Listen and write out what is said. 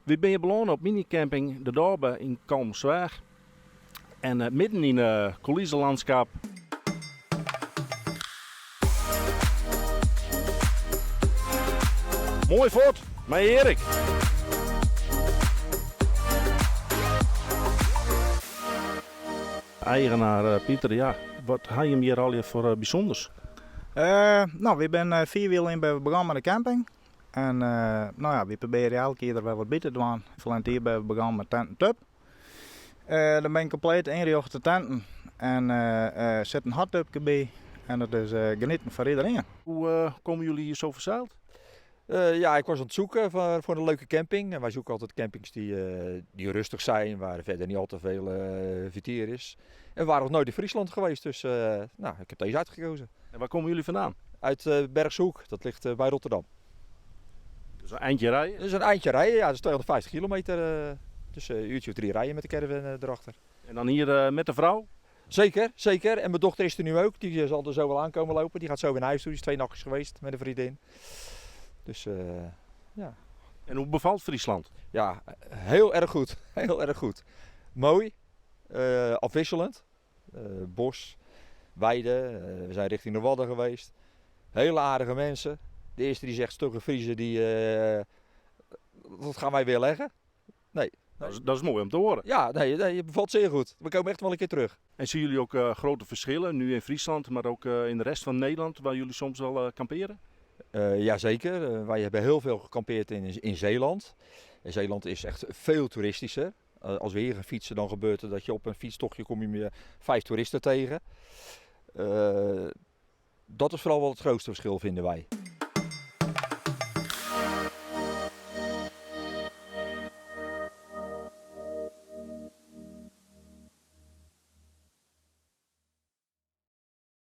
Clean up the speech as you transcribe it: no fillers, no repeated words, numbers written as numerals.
Wy binne belâne op minicamping De Dôbe yn Kollumersweach en midden yn it coulisselandschap. Moai fuort mei Erik! Eigenaar Pieter, ja, wat ha jim hjir allegear foar bysûnders? No, wy binne 4 jier lyn binne we begûn mei de camping. En no ja, wy probearje elk jier der wer wat by te dwaan. Ferline jier binne we begûn mei tent en tub. Dat binne kompleet ynrjochte tenten en sit in hot tubke by. En dat is genieten foar iedereen. Hoe komme jullie hier zo verzeild? Ja, ik was aan het zoeken voor een leuke camping. En wij zoeken altijd campings die rustig zijn, waar verder niet al te veel vertier is. En we waren nog nooit in Friesland geweest, dus nou, ik heb deze uitgekozen. En waar komen jullie vandaan? Uit Bergshoek, dat ligt bij Rotterdam. Dus een eindje rijden? Dat is een eindje rijden, ja, dat is 250 kilometer. Dus een uurtje of 3 rijden met de caravan erachter. En dan hier met de vrouw? Zeker, zeker. En mijn dochter is er nu ook. Die zal er zo wel aankomen lopen. Die gaat zo weer naar huis toe. Die is 2 nachtjes geweest met een vriendin. Dus ja. En hoe bevalt Friesland? Ja, heel erg goed. Heel erg goed. Mooi, afwisselend. Bos, weide, we zijn richting de Wadden geweest. Hele aardige mensen. De eerste die zegt stugge Friezen, dat gaan wij weer leggen. Nee. Dat is mooi om te horen. Ja, nee, nee, het bevalt zeer goed. We komen echt wel een keer terug. En zien jullie ook grote verschillen, nu in Friesland, maar ook in de rest van Nederland, waar jullie soms wel kamperen? Jazeker. Wij hebben heel veel gekampeerd in Zeeland. En Zeeland is echt veel toeristischer. Als we hier gaan fietsen, dan gebeurt het dat je op een fietstochtje kom je meer 5 toeristen tegen. Dat is vooral wel het grootste verschil, vinden wij.